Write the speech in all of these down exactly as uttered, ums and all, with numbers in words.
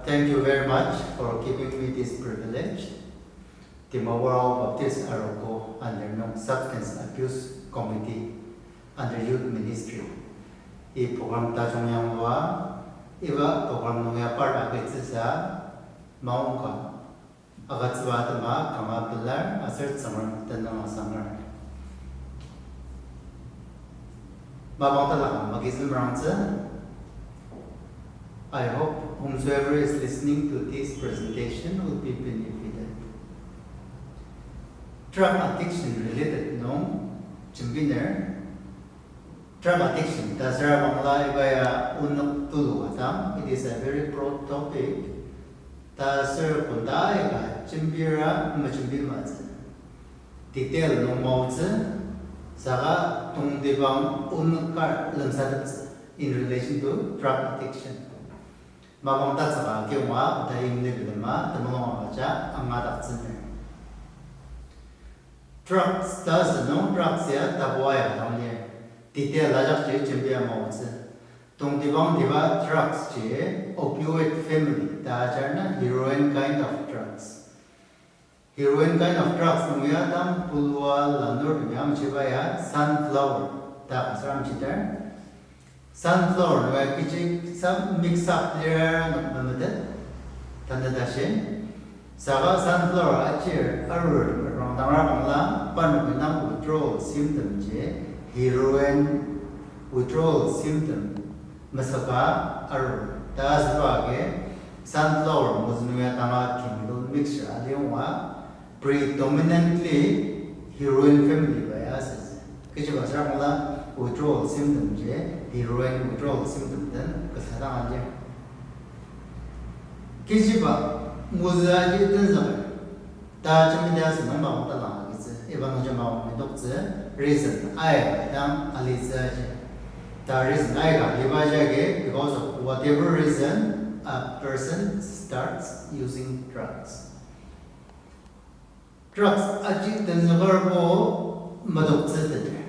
Thank you very much for giving me this privilege. Dimapur Ao Baptist Arogo under nung Substance Abuse Committee under Youth Ministry. I program tajung yanglua, iba program nung ya part agütsüsa, maongka, agütsüba atema kanga pelar aser Tsüngrem tenüng asanger. Mapang talaka magizem rangtsü. I hope whomsoever is listening to this presentation will be benefited. Drug addiction related nung jembiner, drug addiction ta süra bangla iba ya onük tulu atang, it is a very broad topic. Ta sür konda aika jembira mejembi matsü. Detail nung maotsü, saka tongtibang onük kar lemsateptsü in relation to drug addiction. Mapang tatsüka kionga oda yimli bilema temulung agüja angadaktsüner. Drugs ta sünung drugs ya tabu aika dang lir. Detail ajakji jembia maotsü. Tongtibangtiba drugs ji opioid family ta ajar na heroin kind of drugs. Heroin kind of drugs nung ya tang pulua lanurtem ya amshiba ya sunflower ta asür amshidar. Sunflower nung ya kechi sa mix up lir nung memetet. Tanü tashi. Saka sunflower achir arur rangdangra bangla, parnok indang withdrawal symptom ji, heroin withdrawal symptom mesüka arur. Ta asüba agi, sunflower mozü nung ya tanga chemical mixture aliyonga, predominantly heroin family ba ya asütsü. Kechiba süra bangla withdrawal symptom ji, heroin withdrawal symptom den kasa dang alir. Kechiba mozü aji tenzüker. Ta jembidi asü nung mapang talang agitsü. Iba nungji mapang metoktsü reason aika dang alitsü aji. Ta reason aika aliba jagi because of whatever reason a person starts using drugs. Drugs aji tenzükerbo metoktsü teter.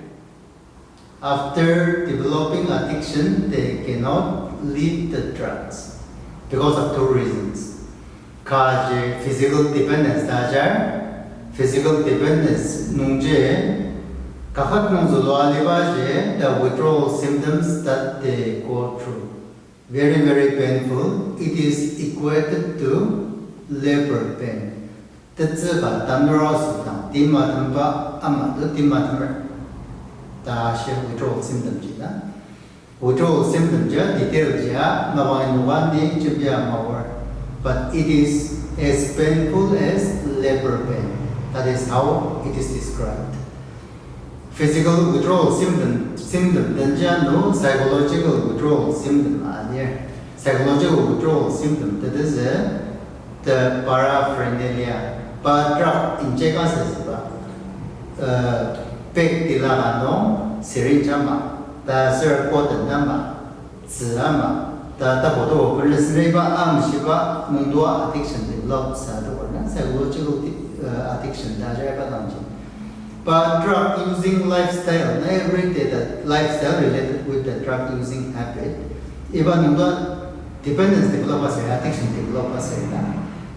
After developing addiction, they cannot leave the drugs because of two reasons. Kaji physical dependence ta ajar, physical dependence nungji kaket nung zülua alibaji, the withdrawal symptoms that they go through. Very, very painful. It is equated to labor pain. Tetsü ka tanur aosü dang, timtemba ama to timtemer. Ta ashi withdrawal symptom ji ta. Withdrawal symptom ji, detail ji, mapang inoka ni jembia maor. But it is as painful as labor pain. That is how it is described. Physical withdrawal symptom, symptom den ji ano psychological withdrawal symptom a lir. Psychological withdrawal symptom tetezü, the paraphernalia, pa drug inject asütsüba, uh, peg tila ka nung syringe ama, ta sür cotton ama, tzü ama, ta tapu to, künü sünüiba amshiba nungdua addiction develop sa to, na psychological, uh, addiction ta jaiba dangji. Pa drug using lifestyle, na everyday that lifestyle related with the drug using habit. Iba nungdua dependence develop asür, addiction develop asür na.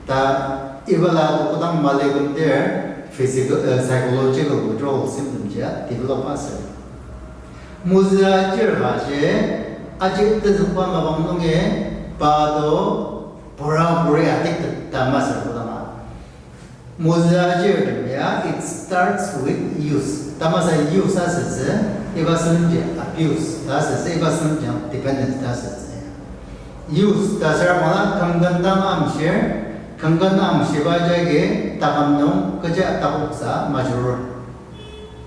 Ta iba la kodang mali kümdir physical, uh, psychological withdrawal symptom ji develop asür. Mozü ajir ka ji, aji tenzükba mapang nungi, pa to, pura puri addicted ta masü kodanga. Mozü ajir ya, it starts with use. Tamasa use asütsü, iba sülemji abuse ta asütsü, iba sülemji dependence ta asütsü. Use ta süra mala kümkendang amshir, kümken amshiba jagi taküm nung kecha takoksa majurur.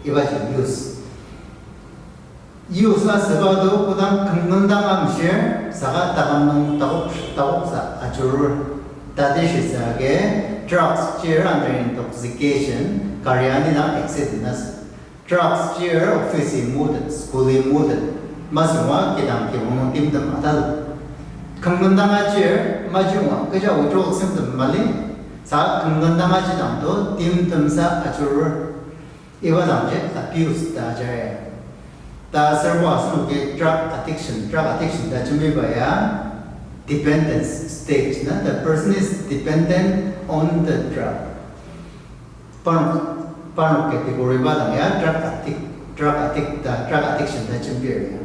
Ibaji use. Use asüba to kodang kümkendang amshir, saka taküm nung takok, takoksa ajurur. Tati shisa agi drugs chir under intoxication, kari ani dang accident asü. Drugs chir office-i mutet, school-i mutet, masüngwa kidang kibong nung timtem atal. Kümkendang achir, majungwa, kecha withdrawal symptom mali, sa kümkendang aji dang to timtem sa ajurur. Iba dangji abuse ta ajar ya. Ta aserbo asenoki drug addiction, drug addiction ta jembiba ya, dependence stage na, the person is dependent on the drug. Parnok, parnok category ba dang ya drug addict, drug addict ta, drug addiction ta jembir ya.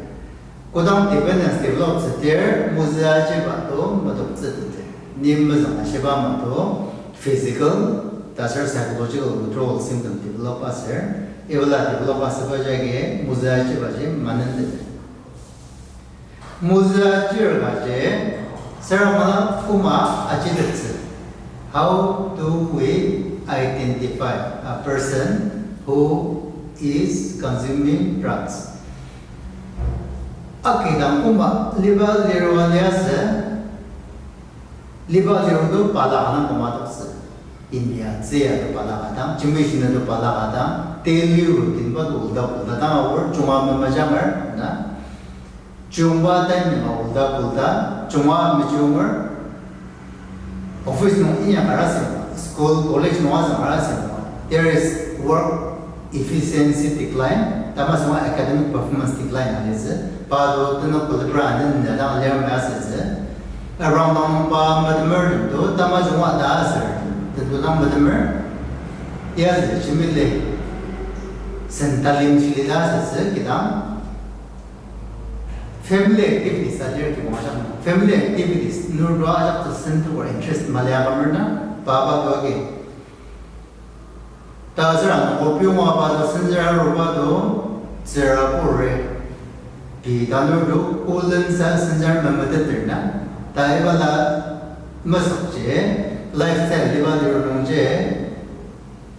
Kodang dependence develop südir, mozü ajiba to madoktsü tete. Ni mezüng ashiba ma to physical, ta aser psychological withdrawal symptom develop aser, iba la develop asüba jagi mozü ajiba ji manentete. Mozü ajir kaji, sürabangla koma ajitettsü. How do we identify a person who is consuming drugs? Akidang koma liba lirua liasü, liba liru to pala ana koma toktsü. India tzia to pala ka dang, jembi shina to pala ka dang, daily routine ba to ulda kulda dang aor, junga memajanger, na. Jungba timing a ulda kulda, junga mejunger, office nung inyakar asüngdang, school, college nung azüngra asüngdang, there is work efficiency decline, tamasünga academic performance decline alitsü, pa to tenük kulibra anen ne dang lir ma asütsü, around dang pa metemer to, tamajungwa ta asür, tento dang metemer, ya zü jembi le, sen talim shilila asütsü kidang, family activities alir kibong ajak nung. Family activities nurba ajak to sen to interest mali akamer na, papa to agi. Ta aser ano kopi ongba to, senzera aruba to, tsüra kuri. Pi tanur to, kulen sa senzera memeteter na. Ta iba la mesükji, lifestyle iba lir nungji,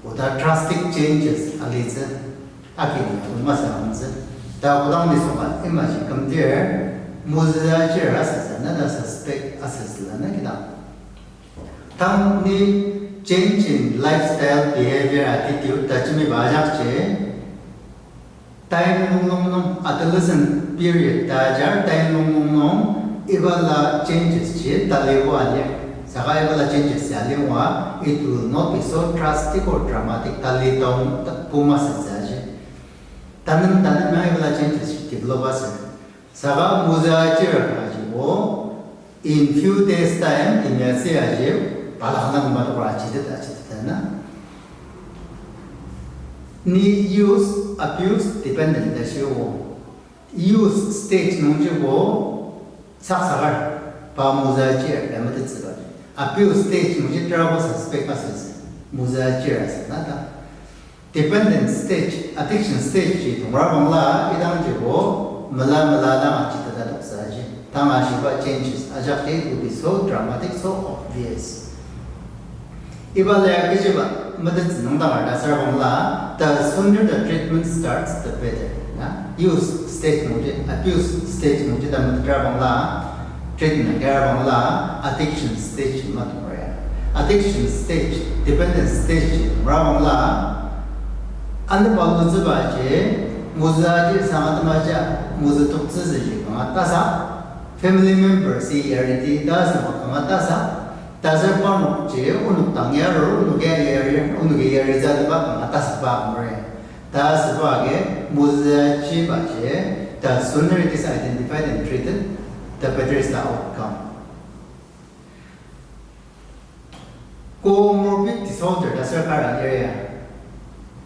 oda drastic changes alitsü. Akini atu masü angtsü. Ta kodang nisung ka imaji kümdir, mozü ajir asütsü, nada suspect asütsüla na kidang. Tang ni change in lifestyle, behavior, attitude ta jembiba ajakji, time lung nung nung, adolescent period ta ajar time lung nung nung, iba la changes ji talibo alir. Saka iba la changes ji alirwa, it will not be so drastic or dramatic, tali taobo masütsü aji. Tanem tanem ya iba la changes ji develop asür. Saka mozü ajir ajibo, in few days time, inyatsi aji, balak nang madokra ajitet ajitet na. Ni use, abuse, dependent ta shio. Use stage nungjibo, saksakar, pa mozü ajir ta metettsüba. Abuse stage nungji trouble suspect asütsü, mozü ajir asü na ta. Dependent stage, addiction stage ji tongra bangla, idangjibo mela mela dang ajiteta toksa ji. Tang ashiba changes ajakji, it will be so dramatic, so obvious. Iba lia kechiba metettsü nung dang arda sür bangla, the sooner the treatment starts, the better. Na, use stage nungji, abuse stage nungji ta metetra bangla, treatment kera bangla, addiction stage ma tongra. Addiction stage, dependence stage tongra bangla, anü palutsüba ji, mozü aji sangatema ja, mozü toktsütsü ji kanga tasa, family member si yariti ta asüba kanga tasa, taser parnok ji onok dang yarur, onok ya yari, onok ya yari ja teba kanga tasa pa mure. Ta asüba agi, mozü ajiba ji, the sooner it is identified and treated, the better is the outcome. Comorbid disorder ta sür kar area.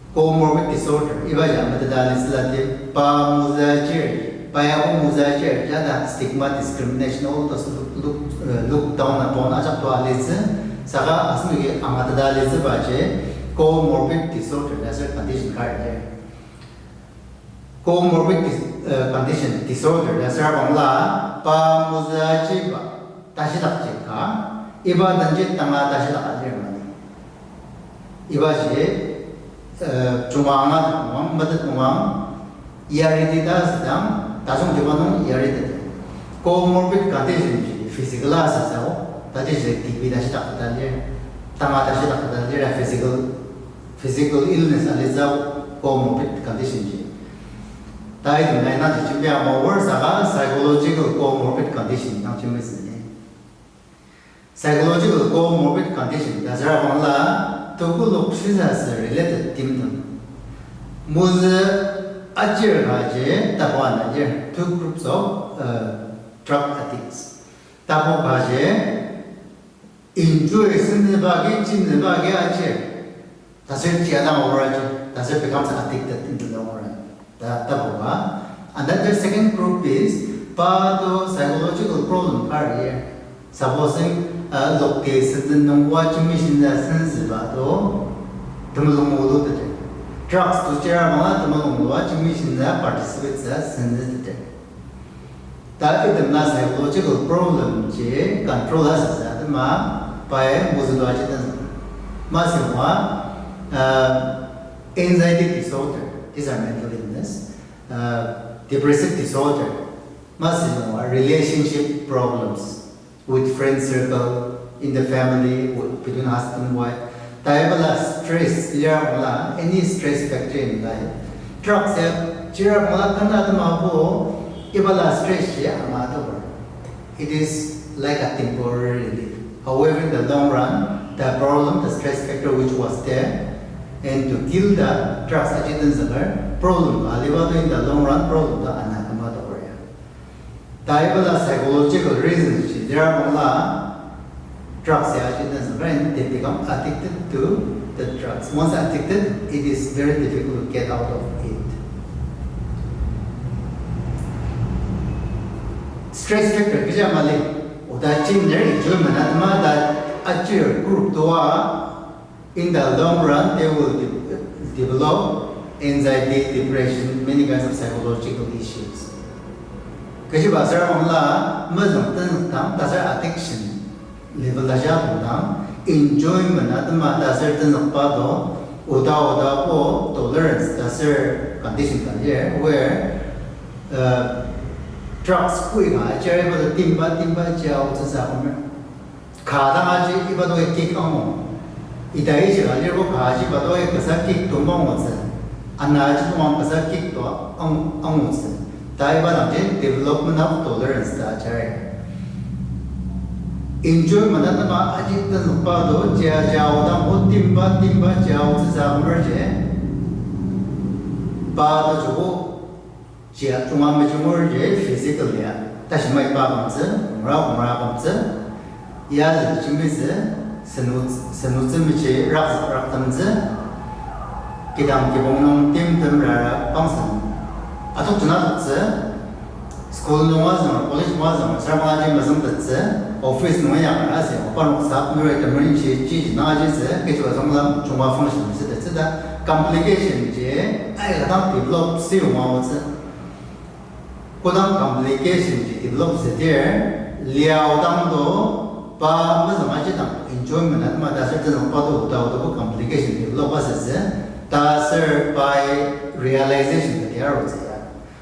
Comorbid disorder, iba ya meteta lisila ti, pa mozü ajir, pa yabo mozü ajir, ya ta stigma, discrimination, all those look, look, uh, look down upon ajak to alitsü, saka asenoki angateta litsüba ji, comorbid disorder ta sür condition kar area. Comorbid dis-, uh, condition disorder ta sür bangla, pa mozü ajiba, tashidakji ka, iba denji tanga tashidak alir mani. Iba ji, eh, junga angatet nung, metet nung, yariti ta asüdang, tajungtiba nung yariti. Comorbid condition ji physical asütsü, tati ji T B tashidak ta lir, tanga tashidak ta lir, physical, physical illness alitsü comorbid condition ji. Tai nai na ji jembia ama wor saka psychological comorbid condition dang jembisüni. Psychological comorbid condition ta sür bangla, tekolak shisa sü related timtem. Mozü ajir kaji tapu ana lir, two groups of, uh, drug addicts. Tapu kaji, enjoy senzüba agi, chimzüba agi aji. Taser tia dang aor aji, taser becomes addicted in the long run. Ta, tapu ka. And then the second group is, pa to psychological problem kar lir. Supposing, uh, lokti senden nung wa jembi shinza senzüba to, temulung mulu tete. Drugs to chira mala temulung mulu wa jembi shinza participate sa senzü tete. Ta item na psychological problem ji control asütsü atema pai mozü to aji den. Masü wa, uh, anxiety disorder, these are mental illness, uh, depressive disorder, masü wa relationship problems with friend circle, in the family, with, between husband and wife. Ta iba la stress, lir mala, any stress factor in life. Drugs ya, chira mala kana atema bo, iba la stress ya ama adoker. It is like a temporary relief. However, in the long run, the problem, the stress factor which was there, and to kill the drugs aji den zünger, problem ka aliba to in the long run, problem ka ana kama adoker ya. Ta iba la psychological reasons ji, lir mala drugs ya aji den zünger, and they become addicted to the drugs. Once addicted, it is very difficult to get out of it. Stress factor kecha mali, oda chiner enjoyment atema ta achir group toa, in the long run, they will de-, develop anxiety, depression, many kinds of psychological issues. Kechiba ser mangla, mezüng tenzükdang, taser addiction level aja tongdang, enjoyment atema taser tenzükba to, oda oda bo tolerance taser condition ka lir, where, uh, drugs kui ka ajar iba to timba, timba jia otsü sa komer. Ka dang aji iba to kick angu. Ita ishi ka lir bo ka aji iba to kasa kick to mangutsü. Ana aji to kasa kick to ang-, angutsü. Ta iba dang ji development of tolerance ta ajari. Enjoyment atema aji tenzükba to jia jia odang o timba timba jia otsü sa komer ji. Pa to joko jia junga mejungur ji physically ya. Tashi maiba kümtsü, mura mura kümtsü, ya ji jimitsü, senu, senutsü mechi rak rak temtsü, kidang kibong nung timtem rara pangsen. Atok jena toktsü, school nung azüng, college nung azüng, sermon aji mezüngtettsü, office nung ya azi, opa nung sap nuri temrin ji ji ji nang ajitsü, kechiba zanglam junga function sütettsü ta complication ji, aika dang develop si yonga otsü. Kodang complication ji develop südir, liaodang to, pa mezüng aji dang enjoyment atema taser tenzükba to oda oda bo complication develop asütsü, taser pai realization kati arutsü ya.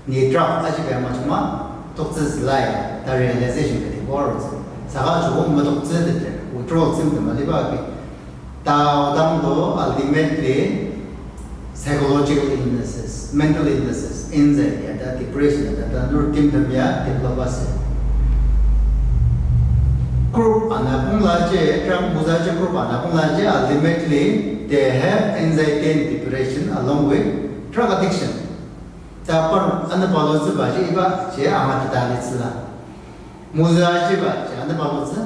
Ni drug aji pai majunga, toktsü zülai, ta realization kati bo arutsü. Saka joko metoktsü teter, withdrawal symptom aliba agi. Ta odang to ultimately psychological illnesses, mental illnesses, anxiety, ata depression, ata ta nur timtem ya develop asü. Group ana pongla ji, drug muza ji group ana pongla ji, ultimately they have anxiety and depression along with drug addiction. Ta parnok anepalozüba ji iba ji angateta alitsüla. Muza jiba ji anepalotsü.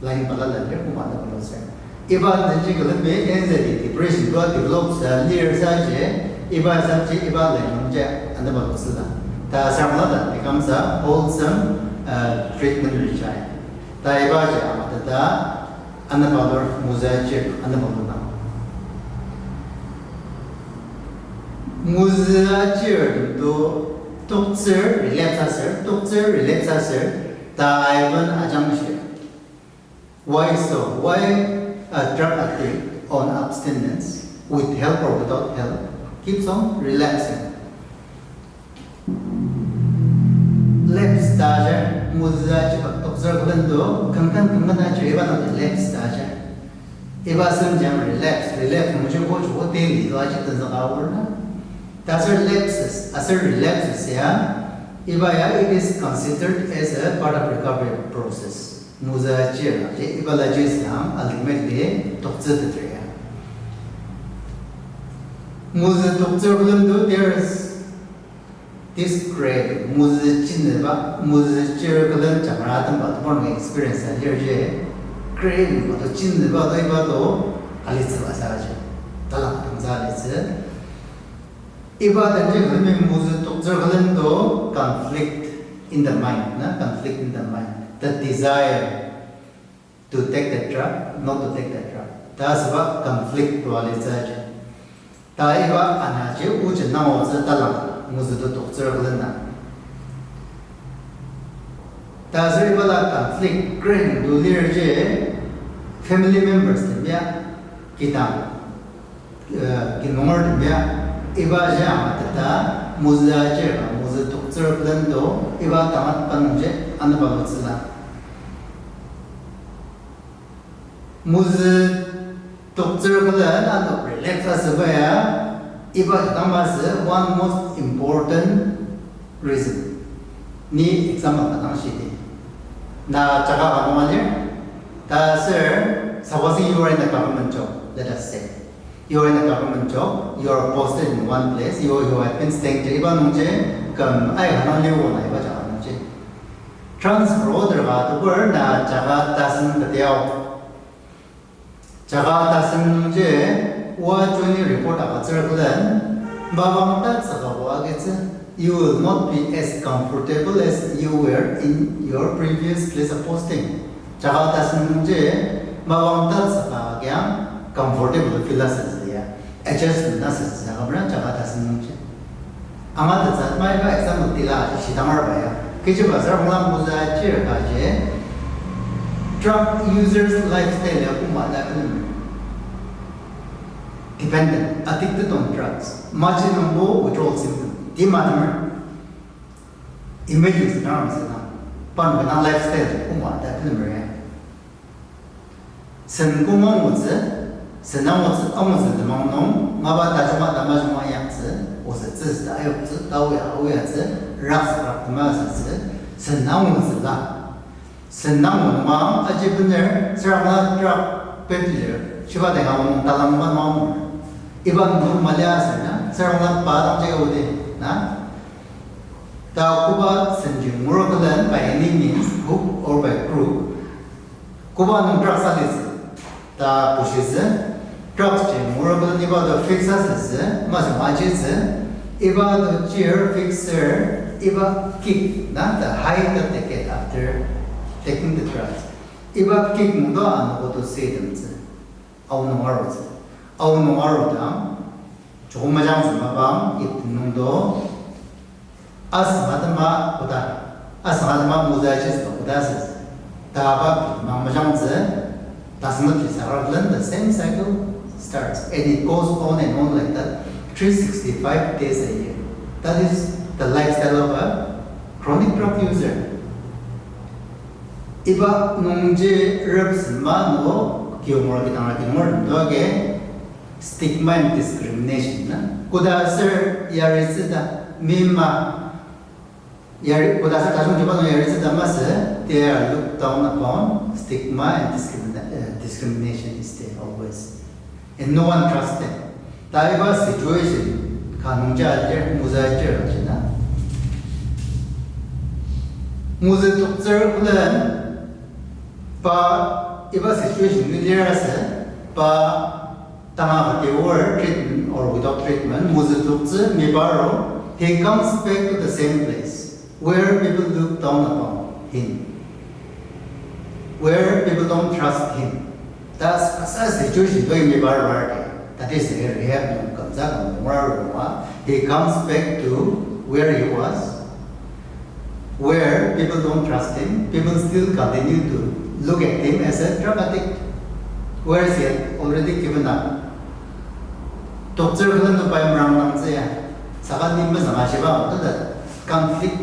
Line balala lir koma anepalotsü. Iba nüji külenbi anxiety, depression to develop sa lir sa ji, iba sa ji iba line nung ji anepalotsüla. Ta sangla ta becomes a wholesome, uh, treatment lir jai. Ta iba ji angateta anepalor muza ji anepalodang. Muza ji to toktsür relapse aser, toktsür relapse aser, ta aiben ajangshir. Why so? Why a drug addict on abstinence, with help or without help, keeps on relapsing? Lapse ta ajar, muza jiba toktsür külen to, kangkan kangkan ajar iba nung lapse ta ajar. Iba senjang relapse, relapse nungji ko joko daily to aji tenzüka aor na. Taser lapses, aser relapses ya, iba ya it is considered as a part of recovery process. Muza jir, je iba la ji sang ultimately toktsü teter ya. Muza toktsür külen to there is This craving, mozü chinüba, mozü chir külen jangra atemba tebur nung experience alirji, craving ba to chinüba to iba to alitsüba saji, talang tangsa alitsü. Iba denji kemi mozü toktsür külen to conflict in the mind, na conflict in the mind, the desire to take the drug, not to take the drug. Ta asüba conflict to alitsü aji. Ta iba anaji oji nang otsü talang mozü to toktsür külen na. Ta asür iba la conflict craving to lirji family members tembia, kidang, eh, kinunger tembia, iba ji angateta mozü ajir, mozü toktsür külen to, iba tangat pa nungji anaba lutsüla. Mozü toktsür külen ano relax asüba ya, iba dang masü one most important reason. Ni example ka dang shidi. Na jaga ka nung alir, ta sür, supposing you are in a government job, let us say. You are in a government job, you are posted in one place, you, you have been staying there, iba nungji, küm aika nung liu na iba jaga nungji. Transfer order ka tebur na jaga tasen ketiao. Jaga tasen nungji, oa joining report agütsür külen, mapang tatsüka oa agitsü, you will not be as comfortable as you were in your previous place of posting. Jaga tasen nungji, mapang tatsüka kiang comfortable feel asütsü ya. Adjustment asütsü ya, kümra jaga tasen nungji. Angatettsü, maiba example tila aji shidangar ba ya. Kechiba sür mula mozü ajir kaji, drug users lifestyle ya koma ta bilemer. Dependent, addicted on drugs. Maji nungbo withdrawal symptom. Ti matemer. Emergency dang ramsena. Pan benang lifestyle koma ta bilemer ya. Sen koma angutsü, sen angutsü, angutsü temang nung, mapa tajunga tamajunga yaktsü, osetsü ta ayoktsü, taoya aoyatsü, raksü raktema asütsü, sen angutsü la. Sen angu nungma aji bener, sürangla drug peddler, shiba tenga nung talangba nung. Iba nung mali asüna, sürangla pa dang jai odi, na? Ta koba senji ngur külen by any means, hook or by crook, koba nung drugs alitsü, ta bushitsü, drugs ji ngur külen iba to fix asütsü, masü majitsü, iba to chair fixer, iba kick, na, the higher that they get after taking the drugs. Iba kick nungdo anogo to sedemtsü. Aonung arutsü. Aonung arudang, joko majangtsü mapang, ip nungdo, asünga tema koda, asünga tema mozü ajitsüba koda asütsü. Taba pi temang majangtsü, tasenok ki sakar külen, the same cycle starts. And it goes on and on like that, three sixty-five days a year. That is the lifestyle of a chronic drug user. Iba nungji repsema no, kiyonger kidangra kiyonger nungdo agi, stigma and discrimination na. Koda aser yaritsü ta, mima, yari, koda aser tajungtiba nung yaritsü ta masü, they are looked down upon, stigma and discrimina-, uh, discrimination is there always. And no one trusts them. Ta iba situation ka nungji alir, mozü ajir ajina. Mozü toktsür külen, pa iba situation nung lir asü, pa tanga kati or treatment or without treatment, mozü toktsü mibaru, he comes back to the same place where people look down upon him, where people don't trust him. That's a situation where mibaru are. That is the rehab nung kamsa kang nung he comes back to where he was. Where people don't trust him, people still continue to look at him as a drug addict. Whereas he had already given up. Toktsür külen to pai merang dangtsü ya, saka ni mezanga shiba, that conflict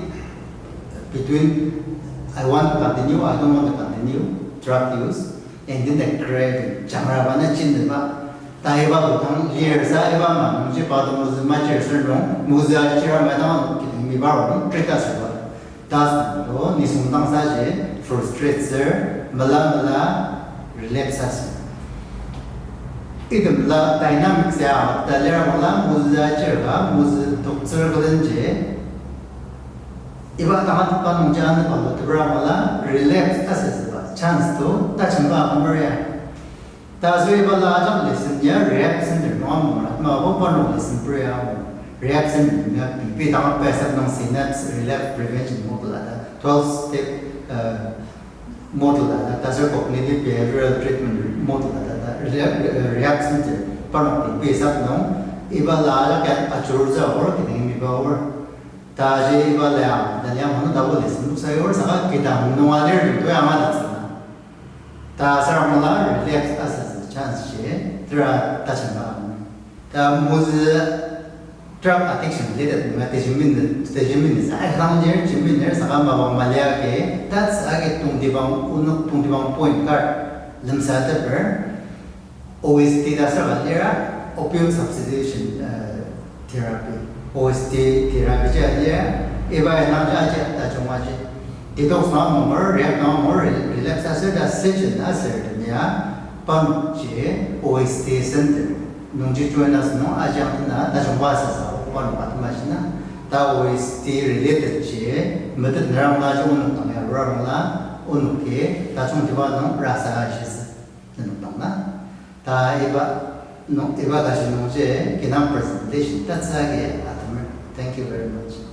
between I want to continue, I don't want to continue drug use, and then the craving, jangraba na chinüba, ta iba to tang lir sa iba ma nungji pa to mozü majir sür nung, mozü ajira ma tang kidang miba ro nung treat asüba. Thus, to nisung tangsaji frustrate sür, mela mela relapse asü. Item la dynamics ya ta lir mela mozü ajira, mozü toktsür külenji, Iba tangatetba nungji anepalo tebra mala relapse asütsüba chance to tajemba amer ya. Ta aser iba la ajak lesson ya rehab center nung amung atma bo parnok lesson prayer amung rehab center nung ya pei pei tangatetba asep nung synapse relapse prevention model ata twelve step, uh, model ata, ta aser cognitive behavioral treatment model ata, ta rehab, uh, rehab center parnok pei pei asep nung iba la ajak ya ajurutsü aor kidang miba aor. Ta aji iba la, ta lia manu tabu lesson noksa aor saka kidang nung alir to ya angatettsüla. Ta aser amala relapse asütsü chance ji tera tajemba amer. Ta mozü drug addiction related nunga tejimin, tejimin sa, ai, kang lir, jimin lir, saka mapang malia agi, tatsü agi tongtibang, onok tongtibang point kar lemsateper, O S T ta saka lira, opioid substitution, uh, therapy, O S T therapy ji lir, iba ya nungji aji tajung aji. Detox nung amunger, rehab nung amunger, re-, relapse aser ta session aser tenia, parnokji O S T center nungji join asünung ajak tena tajungba asüsa parnok atema jina. Ta O S T related ji metet nerang la ji onok dang ya rarangla onoki tajungtiba nung rasa ashitsü nenok dang na. Ta iba nung, iba tashi nungji kinang presentation tatsü agi atemer. Thank you very much.